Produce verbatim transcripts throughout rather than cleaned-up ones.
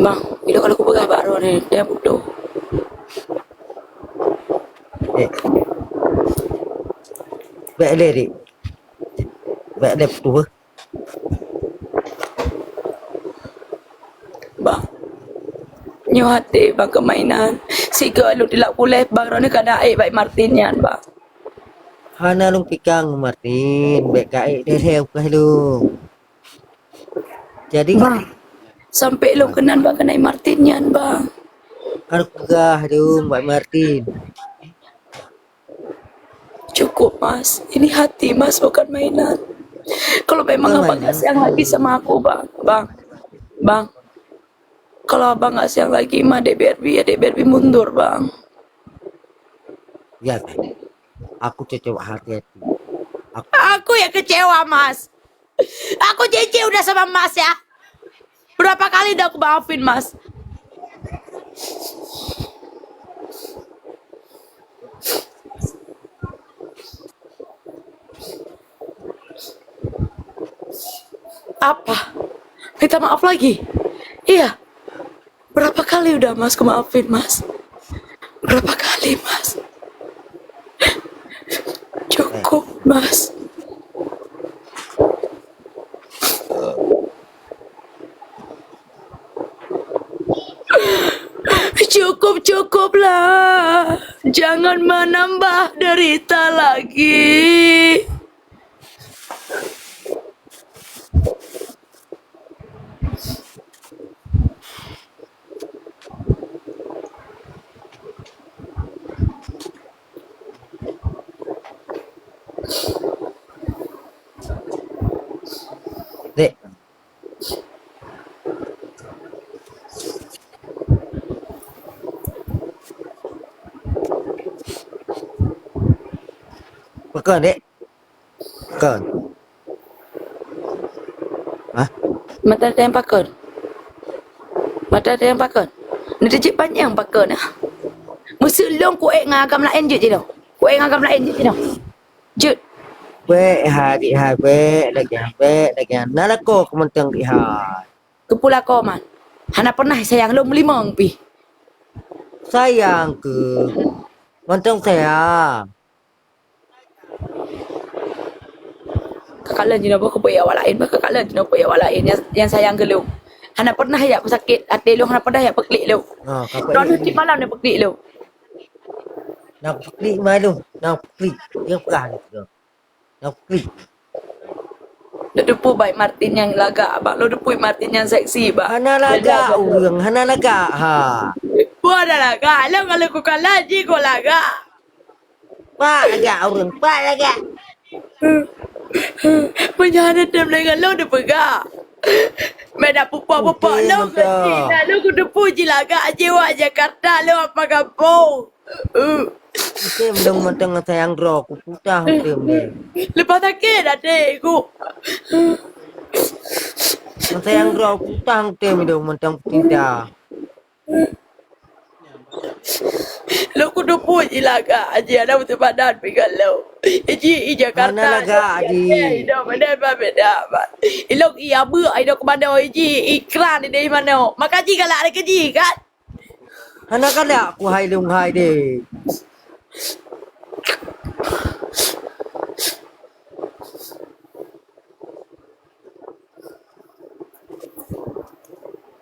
Bang, ilok kalau kupeugah bak droeneuh, dia butuh. Eh. Bèk lé, Dik. Bèk lé peutuh. Bang, nyoe até bang keu mainan. Sigoe lôn tilak puléh bang droeneuh ka na ék bak Martin nyan, bang. Hana lôn pikang Martin, bèk ka ék deh-deh ukeue lôn. Jadi, bang, sampai lôn keunan bang keunan Martin nyan, bang. Kan peugah dong bak Martin. Cukup, Mas. Ini hati, Mas, bukan mainan. Kalau memang abang nggak sayang lagi sama aku, bang. Bang. Bang. Kalau abang nggak sayang lagi, mah, adik Barbie, adik Barbie mundur, bang. Ya, sayang. Aku cocok hati-hati. Aku yang kecewa, Mas. Aku janji udah sama Mas ya. Berapa kali udah aku maafin Mas. Apa? Minta maaf lagi? Iya. Berapa kali udah Mas ku maafin Mas? Berapa kali Mas? Cukup Mas. Cukup-cukuplah, jangan menambah derita lagi. Dek. Pakon, Dek? Pakon? Hah? Mata ada yang pakon. Mata ada yang pakon. Nanti cik panjang pakon, ah. Meuseulong kuék ngon agam laén jeuet jinoe. Kuék ngon agam laén jeuet jinoe. Jeuet. Bèk hai, Dek hai, bèk lagèe nyan, bèk lagèe nyan. Na lakoe keu mantong, Dek hai. Keupeue lakoe, Man? Hana pernah sayang lôn meulimong pih. Sayang keuh. Mantong sayang. Kakalon jinoe boh keupeue awak laén, bah kakalon jinoe keupeue awak laén nyang, nyang sayang keu lôn. Hana pernah jak peusakét até lôn, hana pernah jak peuklik lôn. Ha, ka peuklik. Droeneuh cit malam na peuklik lôn. Na peuklik mai lôn, na peuklik. Nyang peugah lôn. Nyang peuklik. Lôn teupeu bai Martin nyang lagak, bah. Lôn teupeu Martin nyang seksi, bah. Hana lagak ureueng, hana lagak, ha. Peue hana lagak? Lôn kalau kukalon jih kok lagak. Pak lagak ureueng, pak lagak. Meunyoe hana tem deungon lôn neupeugah. Meda pupa-pupa lôn keuci, na lôn kuteupeu jilagak jiwak Jakarta lôn apa gampông. Tem dong mantong sayang droe ku putah tem deh. Lepas sakét até ku. Sayang droe putah tem dong mantong pecinta. Lôn kuteupeu jilagak aja ada beuteupadan piga lôn. Iji i Jakarta. Hana lagak, Ji. Idong beda ba beda ba. Ilong i abeuk idong kemana iji ikran di mana. Maka ji galak ada keji kan? Hana galak ku hai lung hai deh.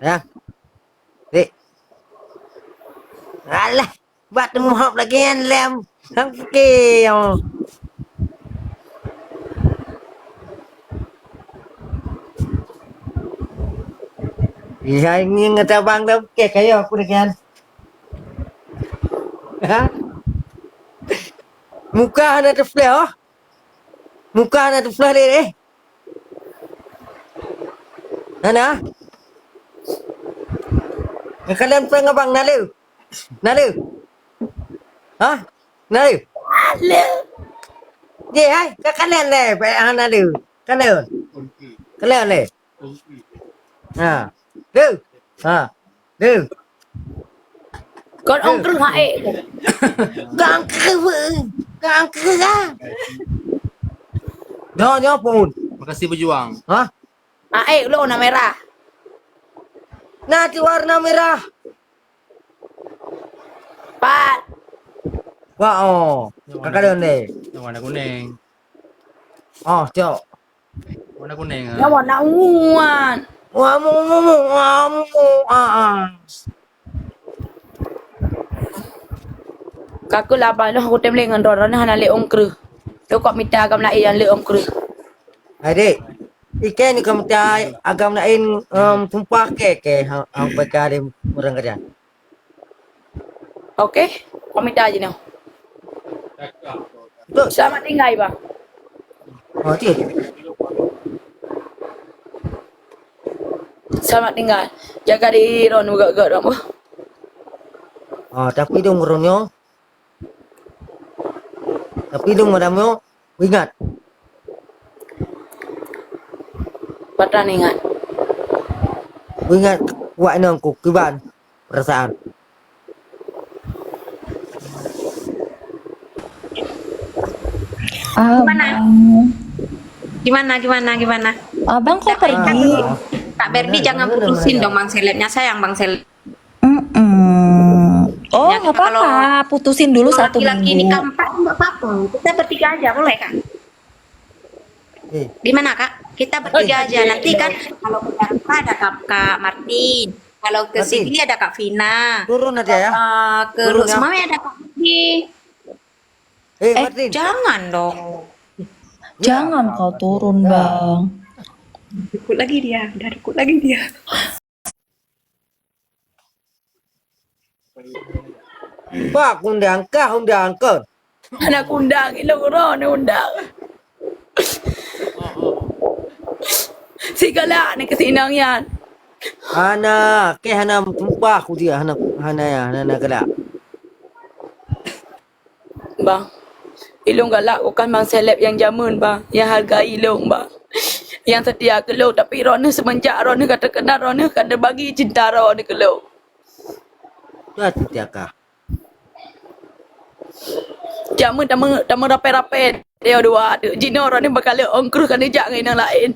Ya. Dek. Alah, buat teumuhop lagi kan lem. Hang fikir. Iya, ini ngetabang dah fikir kayo aku lagi kan. Ha? Muka hana tefleh oh. Muka hana tefleh deh. Hana? Kalian prank abang na le? Na le? Ha? Na le? Na le. Ye hai, ka kalian le, ha na le. Kalian. Kalian le. Ha. Le. Ha. Le. Kon ong kreuh haék. Gang kreuh, gang kreuh ah. Nyoe, nyoe pun. Makasih berjuang. Ha? Aék lôn na merah. Na cit warna merah. Pat. Wah, oh. Nyang warna kuning. Nyang warna kuning. Oh, cok. Warna kuning, ah. Nyang warna ungu, Wan. Wah, mu, mu, mu, wah, mu, mu, ah, ah. Ka keuh lah, bah, noh, aku tem lé ngon droeneuh hana lé ôn kreueh. Lôn kok mita agam laén nyang lé ôn kreueh. Hai, Dek. Iké ni ka mita agam laén, em, tumpah ke, ke, ha, ha, peka lé ureueng kerja. Oke, kami dah aja noh. Betul. Selamat tinggal, Bang. Oh, cik. Selamat tinggal. Jaga diri ron, gak-gak ron. Oh, tapi dong ron nyo. Tapi dong madam nyo. Ingat. Patan ingat. Ingat wak nong ku kiban perasaan. Gimana? Gimana, gimana, gimana? Abang kok pergi? Kak Berdi jangan putusin dong Bang Selebnya, sayang Bang Seleb. Mm-mm. Oh, nggak apa-apa. Putusin dulu satu minggu. Kalau laki-laki nikah empat nggak apa-apa. Kita bertiga aja boleh kan? Di mana, Kak? Kita bertiga aja. Nanti kan kalau ke Jakarta ada Kak, Kak Martin. Kalau ke Sigli ada Kak Vina. Turun aja ya. Ke Luk Sumame ada Kak Budi. Eh, Martin. Jangan dong. Jangan kau turun, Bang. Ikut lagi dia, udah ikut lagi dia. Pak undang kah undang kon? Hana kundang, ilong ro ni undang. Sigalak ni keusinang nyan. Hana, ke hana tumpah ku dia hana hana ya, hana galak. Bang, ilong galak bukan bang seleb yang jameun bang, yang hargai ilong bang. Yang setia keu lôn, tapi droeneuh semenjak droeneuh ka teukeunal droeneuh ka teubagi cinta droeneuh keu lôn. Dah setia kah? Jameun tameurapée-rapée dia dua tu. Jinoe droeneuh beukaleuh ong kreueh ka neujak ngon inong laén.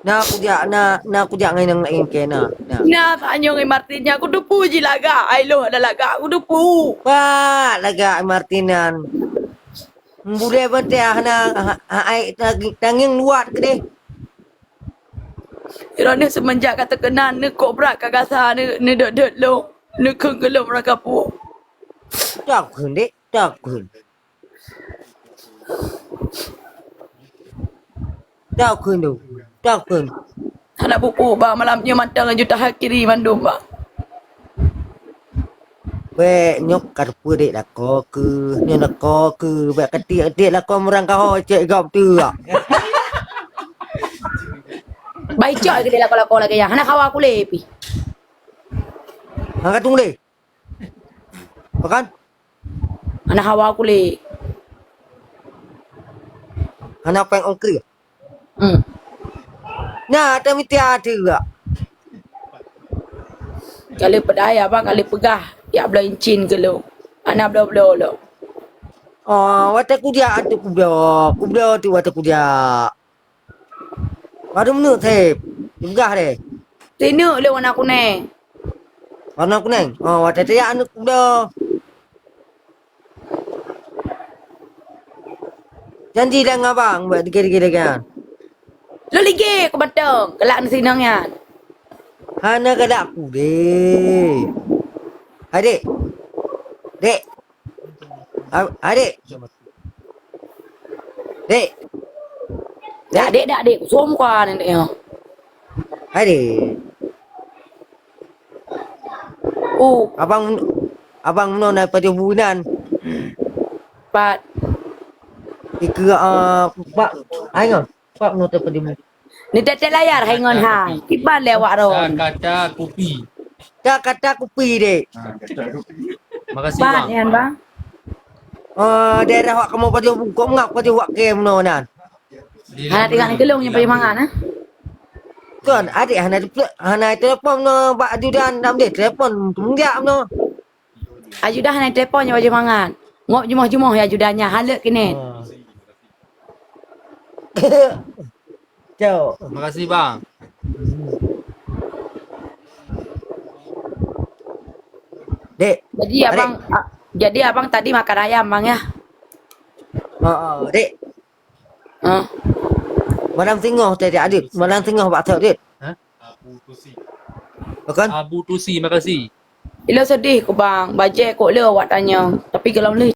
Na kujak na na kujak ngon inong laén kena. Na. Na tanyong Martin nyan kuteupu ji lagak ai lôn ada lagak kuteupu. Pak lagak Martin nyan. Bulée beuteh hana hai tangieng luwat keudeh. Droeneuh seumeunjak ka teukeunal neukok brat ka gasa neudot-dot lom, neukheun geulom rangkapu. Takheun dek, takheun. Takheun tu, takheun. Hana pupu ba malam nyoe mantong aju taha kiri mandum ba. Bék nyoe ka teupeue dek lakoe keuh, nyoe lakoe keuh, bék keutik-keutik lakoe meurangkaho cek gop tu. Bai cok keutik lakoe-lakoe lagée nyan, hana kawa kulé pih. Hana ka tuléh. Pakan? Hana hawa kulé. Hana péng ongkri. Hmm. Nya, ata mita ati gak. Kali pedaya bang, kali pegah. Ya bloe incin kelu. Ana bloe-bloe lo. Oh, watée kujak atu kubloe. Kubloe tu watée kujak. Padum neuk sép? Peugah deh. Sineuk lé warna kuneng. Warna kuneng? Oh, watée tajak aneuk muda. Janji dah ngon abang buat dikit-dikit lagi kan? Lu lagi aku batong, kelak ni sinong nyan. Hana kada aku deh. Adik. Dek. Adik. Dek. Dak dek dak dek som kuan dek nyoe. Hai dek. Oh. Abang abang meunoe na pajoh bunan. Pat. Ike ah pak ai ngon. Pak meunoe pajoh bunan. Ni tetek layar hai ngon hai. Kiban lé awak ron. Kata kupi. Kata kupi dek. Makasih bang. Bang. Oh, daerah wak kamoe pajoh bungkok ngap pajoh wak kem meunoe nan. Hana tinggai ni kelong nyang pajoh mangat eh. Kon, adik hana hana telepon no bak ajudan dak deh telepon teumujak no. Ajudan hana telepon nyang pajoh mangat. Ngop jumoh-jumoh ya ajudan nya halek kini. Ciao. Makasih bang. Dek. Jadi abang, a- jadi abang tadi makan ayam bang ya? Oh, oh, dek. Huh? Malam singoh tadi adit. Malam singoh bak tok dit. Hah? Bukan? Abu Tusi, makasih. Ilo sedih ku bang, bajai kok le awak tanya. Tapi kalau boleh